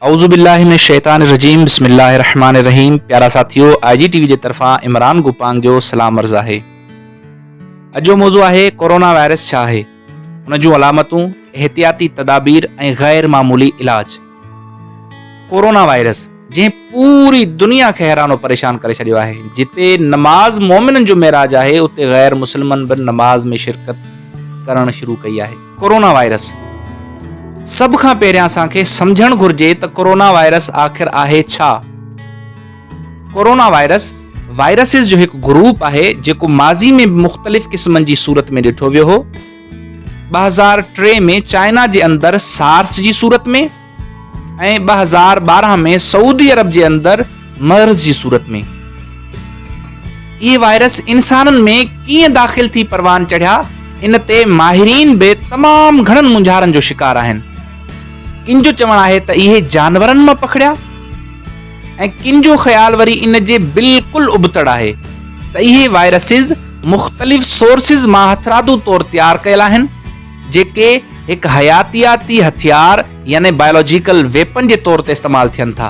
اعوذ بالله من الشيطان الرجيم بسم الله الرحمن الرحيم پيارا ساٿيو آء جي ٽي وي جي طرفان عمران گوپانگ جو سلام عرض آهي. اڄ جو موضوع آهي ڪورونا وائرس ڇا آهي، ان جون علامتون، احتياطي تدابير ۽ غير معمولي علاج. ڪورونا وائرس جنهن پوري دنيا کي حيران و پريشان ڪري ڇڏيو آهي، جتي نماز مومنن جو معراج آهي اتي غير مسلمن به نماز ۾ شرڪت ڪرڻ شروع ڪئي آهي. ڪورونا وائرس سڀ کان پهريان اسان کي سمجهڻ گهرجي ته ڪورونا وائرس آخر آهي ڇا؟ ڪورونا وائرس وائرسز جو هڪ گروپ آهي جيڪو ماضي ۾ به مختلف قسمن جي صورت ۾ ڏٺو ويو هو. 2003 ۾ چائنا جي اندر سارس جي صورت ۾ ۽ 2012 ۾ سعودي عرب جي اندر مرز جي صورت ۾. اهي وائرس انسانن ۾ ڪيئن داخل ٿي پروان چڙهيا ان تي ماهرين به تمام گهڻن مونجهارن جو شڪار آهن. ڪن جو چوڻ آهي ته اهي جانورن مان پکڙيا ۽ ڪن جو خيال وري ان جي بلڪل ابتڙ آهي ته اهي وائرسز مختلف سورسز مان هٿرادو طور تيار ڪيل آهن جيڪي هڪ حياتياتي هٿيار يعني بائيولوجيڪل ويپن جي طور تي استعمال ٿين ٿا.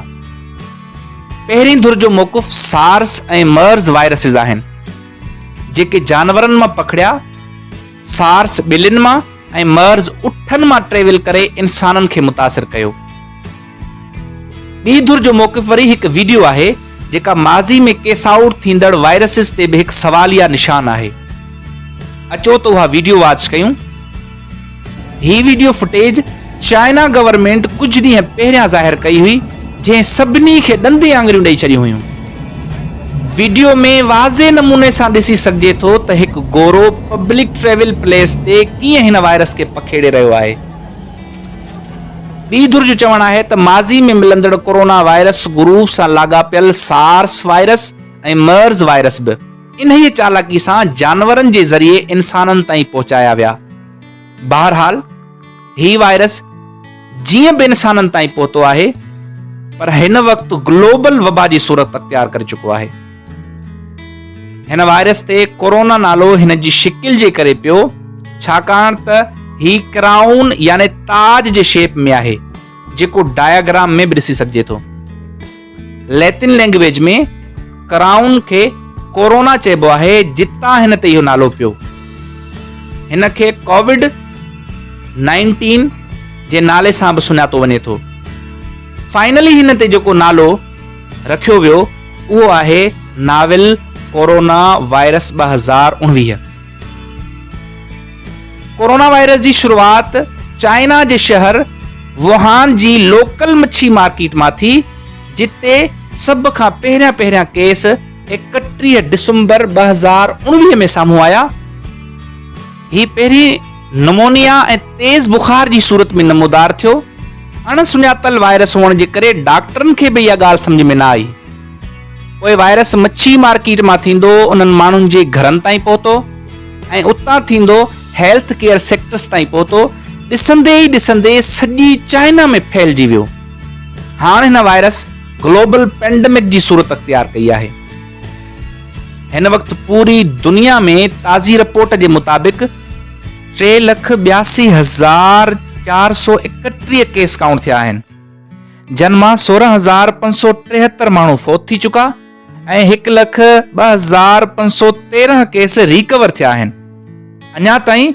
پهرين ڌر جو موقف سارس ۽ مرز وائرسز آهن، جيڪي جانورن مان پکڙيا، سارس ٻلين مان ۽ مرز اٺن مان ٽريول ڪري انسانن کي متاثر ڪيو. ٻي ڌر جو موقف وري هڪ ويڊيو آهي جيڪا ماضي ۾ ڪيس آئوٽ ٿيندڙ وائرسز تي به هڪ سواليه نشان آهي. اچو ته اها ويڊيو واچ ڪيون. هي ويڊيو فوٽيج چائنا گورنمينٽ ڪجهه ڏينهن پهريان ظاهر ڪئي هئي جنهن سڀني کي ڏندي آڱريون ڏئي ڇڏيون هيون. ويڊيو ۾ واضح نموني سان ڏسي سگهجي ٿو ته هڪ گورو پبلڪ ٽريول پليس تي ڪيئن هن وائرس کي پکيڙي رهيو آهي. ٻي ڌر جو چوڻ آهي ته ماضي ۾ ملندڙ ڪورونا وائرس گروپ سان لاڳاپيل سارس وائرس ۽ مرز وائرس به انهيء چالاڪي سان جانورن جي ذريعي انسانن تائين پهچايا ويا. بهرحال هي وائرس جيئن به انسانن تائين پهتو آهي پر هن وقت گلوبل وبا جي صورت اختيار ڪري چڪو آهي. هن وائرس تي ڪورونا نالو هن جي شڪل جي ڪري پيو ڇاڪاڻ ته هي ڪرائون يعني تاج جي شيپ ۾ آهي جيڪو ڊاياگرام ۾ به ڏسي سگهجي ٿو. ليٽن لينگويج ۾ ڪرائون کي ڪورونا چئبو آهي جتان هن تي اهو نالو پيو. هن کي ڪووڊ 19 جي نالي سان به سڃاتو وڃي ٿو. فائنلي هن تي جيڪو نالو رکيو ويو اهو آهي novel corona virus 2019. Corona virus جي شروعات چائنا جي شهر ووهان جي لوڪل مڇي مارڪيٽ مان ٿي جتي سڀ کان پهريان پهريان ڪيس 31 ڊسمبر 2019 ۾ سامهون آيا. هي پهرين نمونيا ۽ تيز بخار جي صورت ۾ نمودار ٿيو. اڻ سڃاتل وائرس هئڻ جي ڪري ڊاڪٽرن کي به اها ڳالهه سمجهه ۾ نه آئي. پوء وائرس مڇي مارڪيٽ مان ٿيندو انهن ماڻهن جي گهرن تائين پهتو ۽ اتان ٿيندو هيلٿ ڪيئر سيڪٽرس تائين پهتو. ڏسندي ئي ڏسندي سڄي چائنا ۾ ڦهلجي ويو. هاڻ هن وائرس گلوبل پينڊمڪ جي صورت اختيار ڪئي آهي. هن وقت پوري دنيا ۾ تازي رپورٽ جي مطابق 3,82,431 ڪيس ڪائونٽ ٿيا آهن، جن مان 16,573 ماڻهو فوت ٿي چڪا ۽ 1,02,513 ڪيس ريڪور ٿيا آهن. اڃا تائين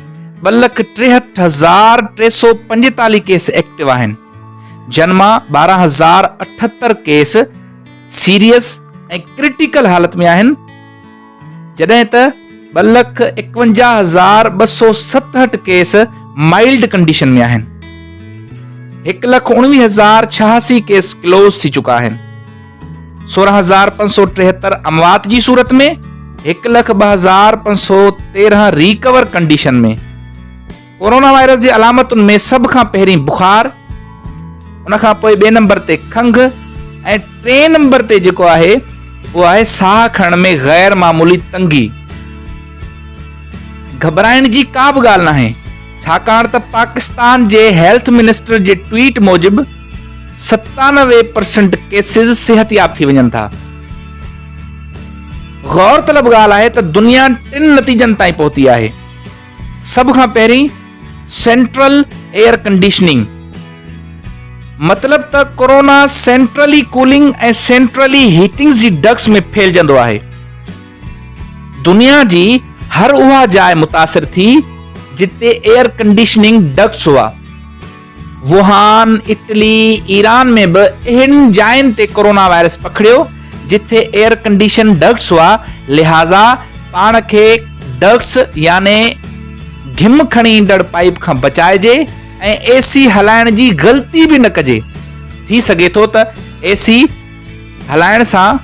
2,63,345 ڪيس ايڪٽو آهن، جن مان 12,078 ڪيس سيريس ۽ ڪرٽيڪل حالت ۾ آهن، جڏهن ته 2,51,267 ڪيس مائلڊ ڪنڊيشن ۾ آهن. 1,19,086 ڪيس ڪلوز ٿي چڪا آهن. 16,573 اموات جي صورت ۾، 1,02,513 ريڪور ڪنڊيشن ۾. ڪورونا وائرس جي علامتن ۾ سڀ کان پهرين بخار، ان کان پوء ٻئي نمبر تي کنگهه ۽ ٽئين نمبر تي جيڪو آهي اهو آهي ساهه کڻڻ ۾ غير معمولي تنگي. گهٻرائڻ جي ڪا به ڳالهه ناهي ڇاڪاڻ ته پاڪستان جي هيلٿ منسٽر جي ٽوئيٽ موجب 97 پرسنٽ ڪيسز صحتياب ٿي وڃن ٿا. غور طلب ڳالهه آهي ته دنيا ٽن نتيجن تائين پهتي آهي. سڀ کان پهرين سينٽرل ايئر ڪنڊيشننگ مطلب ته corona centrally cooling ۽ centrally Hastings جي ڊڪس ۾ ڦهلجندو آهي. دنيا جي هر اها جاء متاثر ٿي جتي ايئر ڪنڊيشننگ ڊڪٽس هئا. ووهان، اٽلي، ايران ۾ به اهڙين جاين تي ڪورونا وائرس پکڙيو جتي ايئر ڪنڊيشن ڊڪٽس هئا، لهٰذا پاڻ کي ڊڪٽس يعني گهم کڻي ايندڙ پائيپ کان بچائجي ۽ اي سي هلائڻ جي غلطي به نه ڪجي، ٿي سگهي ٿو ته اي سي هلائڻ سان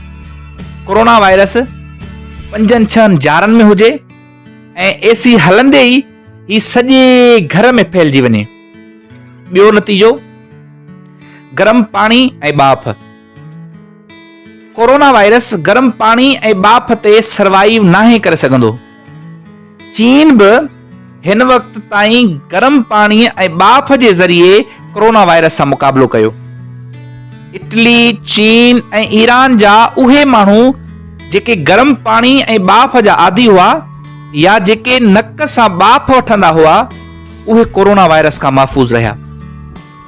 ڪورونا وائرس پنجن ڇهن جارن ۾ هجي ۽ اي سي هلندي ئي هي سڄي گهر ۾ ڦهلجي وڃي. ٻيو نتيجو گرم پاڻي ۽ ٻاڦ. ڪورونا وائرس گرم پاڻي ۽ ٻاڦ تي سروائيو ناهي ڪري سگهندو. چين به هن وقت تائين گرم پاڻي ۽ ٻاڦ جي ذريعي ڪورونا وائرس سان مقابلو ڪيو. اٽلي، چين ۽ ايران جا اهي ماڻهو جيڪي گرم پاڻي ۽ ٻاڦ جا عادي هئا يا جيڪي نڪ سان ٻاڦ وٺندا هئا اهي ڪورونا وائرس کان محفوظ رهيا.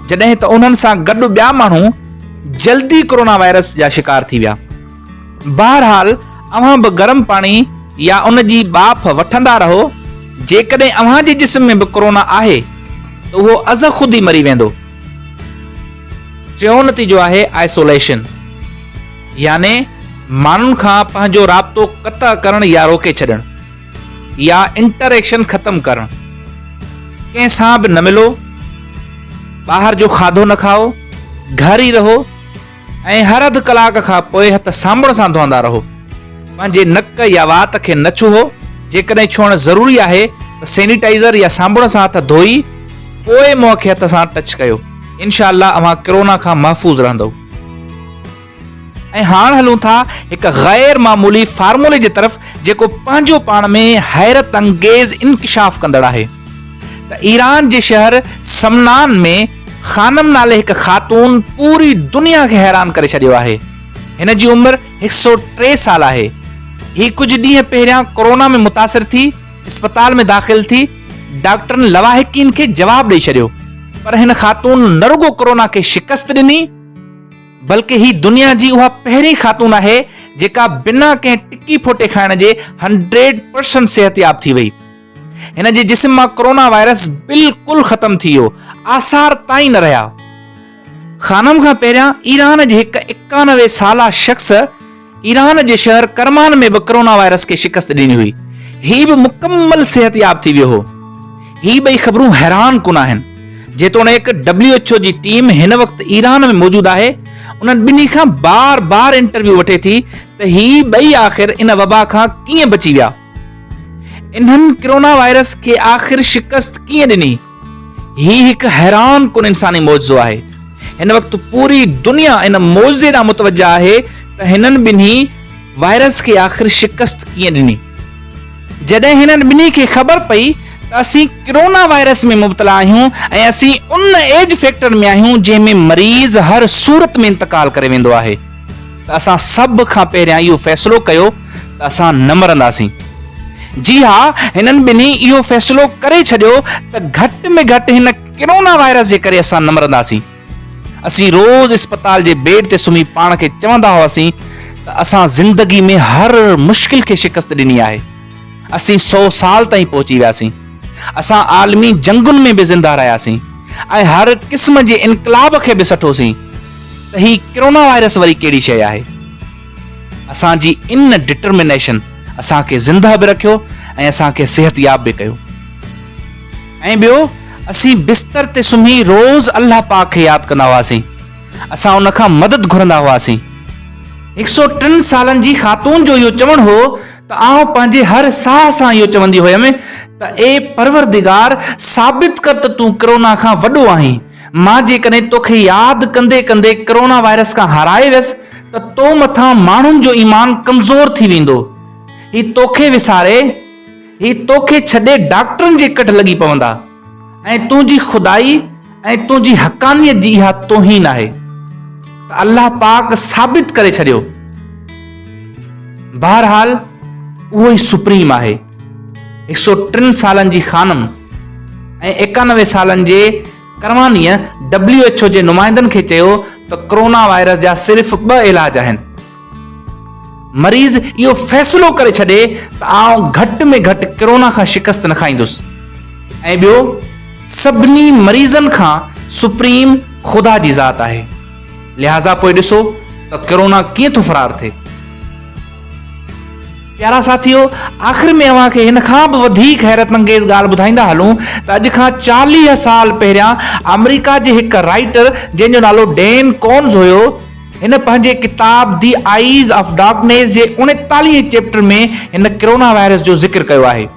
جڏهن ته انهن سان گڏ ٻيا ماڻهو جلدي ڪورونا وائرس جا شڪار ٿي ويا. بهرحال اوهان به گرم پاڻي يا ان جي ٻاڦ وٺندا رهو، جيڪڏهن اوهان جي جسم ۾ به ڪورونا آهي ته اهو ازخود ئي مري ويندو. ٽيون نتيجو آهي آئسوليشن يعني ماڻهن کان پنهنجو رابطو قطع ڪرڻ يا روڪي ڇڏڻ. يا انٽر ايڪشن ختم ڪرڻ، ڪنهن سان به نه ملو، ٻاهر جو کاڌو نه کائو، گهر ئي رهو ۽ هر اڌ ڪلاڪ کان پوء هٿ صابڻ سان ڌوئندا رهو. پنهنجي نڪ يا وات کي نه ڇهو، جيڪڏهن ڇهڻ ضروري آهي ته سينيٽائيزر يا صابڻ سان هٿ ڌوئي پوء منهن کي هٿ سان ٽچ ڪيو. انشاء الله اوهان ڪرونا کان محفوظ رهندؤ. ۽ هاڻ هلون ٿا هڪ غير معمولي فارمولي جي طرف جيڪو پنهنجو پاڻ ۾ حيرت انگيز انڪشاف ڪندڙ آهي ته ايران جي شهر سمنان ۾ خانم نالي هڪ خاتون پوري دنيا کي حيران ڪري ڇڏيو آهي. هن جي عمر هڪ سئو ٽي سال آهي. هي ڪجهه ڏينهن پهريان ڪورونا ۾ متاثر ٿي اسپتال ۾ داخل ٿي ڊاڪٽرن لواحقين کي جواب ڏئي ڇڏيو پر هن خاتون نه رڳو ڪورونا کي شڪست ڏني بلڪه هي دنيا جي اها پهرين خاتون آهي جيڪا بنا ڪنهن ٽڪي ڦوٽي کائڻ جي هنڊريڊ پرسنٽ صحتياب ٿي وئي. هن جي جسم مان ڪرونا وائرس بلڪل ختم ٿي ويو، آثار تائين نه رهيا. خانم کان پهريان ايران جي هڪ 91 سالا شخص ايران جي شهر ڪرمان ۾ به ڪرونا وائرس کي شڪست ڏني هئي. هي به مڪمل صحتياب ٿي ويو هو. هي ٻئي خبرون حيران ڪن آهن. جيتوڻيڪ ڊبليو ايڇ او جي ٽيم هن وقت ايران ۾ موجود آهي، انهن ٻنهي کان بار بار انٽرويو وٺي ٿي ته هي ٻئي آخر ان وبا کان ڪيئن بچي ويا؟ انهن ڪرونا وائرس کي آخر شڪست ڪيئن ڏني؟ هي هڪ حيران ڪن انساني معجزو آهي. هن وقت پوري دنيا ان معجزي ڏانهن متوجه آهي ته هنن ٻنهي وائرس کي آخر شڪست ڪيئن ڏني. جڏهن هنن ٻنهي کي خبر پئي ته اسين ڪرونا وائرس ۾ مبتلا آهيون ۽ اسين ان ايج فيڪٽر ۾ آهيون جنهن ۾ مريض هر صورت ۾ انتقال ڪري ويندو آهي ته اسان سڀ کان پهريان اهو فيصلو ڪيو ته اسان نه مرنداسين. جي ها هنن ٻنهي اهو فيصلو ڪري ڇڏيو ته گهٽ ۾ گهٽ هن ڪرونا وائرس جي ڪري اسان نه مرنداسين. اسين روز اسپتال جي بيڊ تي سمهي پاڻ کي چوندا هئاسين ته اسان زندگي ۾ هر مشڪل کي شڪست ڏني آهي. اسين سئو سال تائين پهچي وياسين. اسان عالمي جنگن ۾ به زنده رهياسين ۽ هر قسم جي انقلاب کي به سٺوسين ته هي ڪرونا وائرس وري ڪهڙي شيء آهي. اسان جي ان ڊٽرمينيشن اسان کي زنده به رکيو ۽ اسان کي صحتياب به ڪيو. ۽ ٻيو اسين بستر تي سمهي روز الله پاڪ کي ياد ڪندا هئاسين. اسان ان کان مدد گهرندا هئاسين. هڪ سئو ٽن سالن جي خاتون جو اهو چوڻ هو ته آئون پنهنجي هر ساهه سان اهو چوندي هيم ته اي پروردگار ثابت ڪر ته تون ڪرونا کان وڏو آهين. مان جيڪڏهن توکي ياد ڪندي ڪندي ڪرونا وائرس کان هارائي ويس ته تو مٿان ماڻهن جو ايمان ڪمزور ٿي ويندو. هي توکي وساري. هي توکي ڇڏي ڊاڪٽرن جي ڪڍ لڳي پوندا ۽ تنهنجي خدائي ۽ تنهنجي حقانيت جي اها توهين آهي ته الله پاڪ ثابت ڪري ڇڏيو. بهرحال اهو ئي سپريم آهي. هڪ سئو ٽن سالن جي خانم ۽ ايڪانوي سالن جي ڪروانيء ڊبليو ايڇ او جي نمائندن کي چيو ته ڪرونا وائرس جا صرف ٻه علاج آهن. مريض اهو فيصلو ڪري ڇڏي ته آئون گهٽ ۾ گهٽ ڪرونا کان شڪست نه کائيندس ۽ ٻيو سڀني مريضن کان سپريم خدا جي ذات آهي لهٰذا پوء ڏسو ته ڪرونا ڪيئن ٿو فرار ٿئي. پيارا ساٿيو! آخر ۾ اوهان کي هن کان به وڌيڪ حيرت انگيز ڳالهه ٻڌائيندا هلون ته اڄ کان 40 سال پهريان آمريڪا جي هڪ رائيٽر جنهن جو نالو ڊين ڪونز هيو هن پنهنجي ڪتاب the eyes of darkness جي اڻيتاليهين چيپٽر ۾ هن ڪرونا وائرس جو ذڪر ڪيو آهي.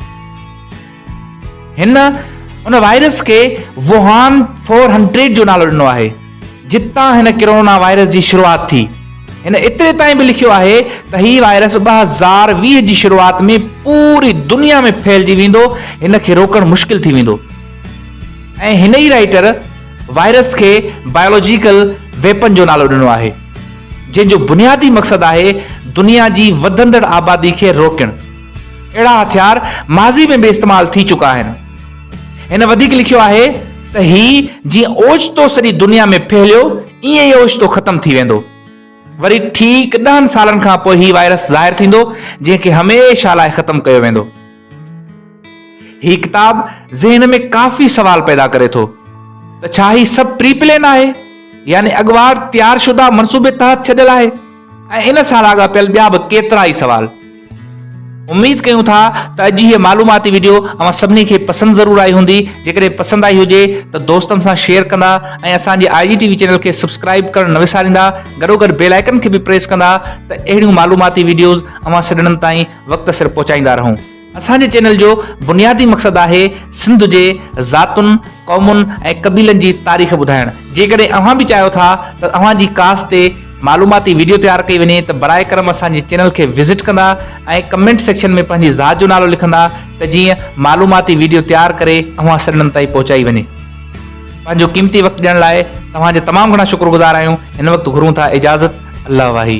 هن ان وائرس کي ووهان 400 جو نالو ڏنو آهي جتان هن ڪرونا وائرس جي شروعات ٿي. هن ايتري تائين به لکيو آهي ته هي وائرس 2020 جي شروعات ۾ پوري دنيا ۾ ڦهلجي ويندو هن کي روڪڻ مشڪل ٿي ويندو ۽ هن ئي رائيٽر وائرس کي بائيولوجيڪل ويپن جو نالو ڏنو آهي، جنهن جو بنيادي مقصد آهي دنيا جي وڌندڙ آبادي کي روڪڻ. اهڙا هٿيار ماضي ۾ به استعمال ٿي چڪا آهن. هن وڌيڪ لکيو آهي ته هي جيئن اوچتو سڄي دنيا ۾ ڦهليو، ائين ئي اوچتو ختم ٿي ويندو. وري ٺيڪ ڏهن سالن کان پوء هي وائرس ظاهر ٿيندو، جنهن کي هميشه لاء ختم ڪيو ويندو. هي ڪتاب ذهن ۾ ڪافي سوال پيدا ڪري ٿو ته ڇا هي سڀ پري پلين آهي يعني اڳواٽ تيار شده منصوبي تحت ڇڏيل آهي ۽ ان سان لاڳاپيل ٻيا به ڪيترائي سوال. اميد ڪيون ٿا ته اڄ جي هيء معلوماتي وڊيو اوهان سڀني کي پسند ضرور آئي هوندي جيڪڏهن پسند آئي هجي ته دوستن سان شيئر ڪندا ۽ اسان جي آء جي ٽي وي چينل کي سبسڪرائيب ڪرڻ نه وساريندا گڏوگڏ بيل آئيڪن کي به پريس ڪندا ته اهڙيون معلوماتي وڊيوز اوهان سڄڻن تائين وقت سر پهچائيندا رهون. اسان جي چينل جو بنيادي مقصد آهي سنڌ جي ذاتن، قومن ۽ قبيلن جي تاريخ ٻڌائڻ. جيڪڏهن اوهان به چاهيو ٿا ته اوهان جي ڪاست تي معلوماتي وڊيو تيار ڪئي وڃي ته براء ڪرم اسان جي چينل کي وزٽ ڪندا ۽ ڪمينٽ سيڪشن ۾ پنهنجي ذات جو نالو لکندا ته جيئن معلوماتي وڊيو تيار ڪري اوهان سڄڻن تائين پهچائي وڃي. پنهنجو قيمتي وقت ڏيڻ لاء توهان جا تمام گهڻا شڪر گذار آهيون. هن وقت گهرون ٿا اجازت. الله واهي.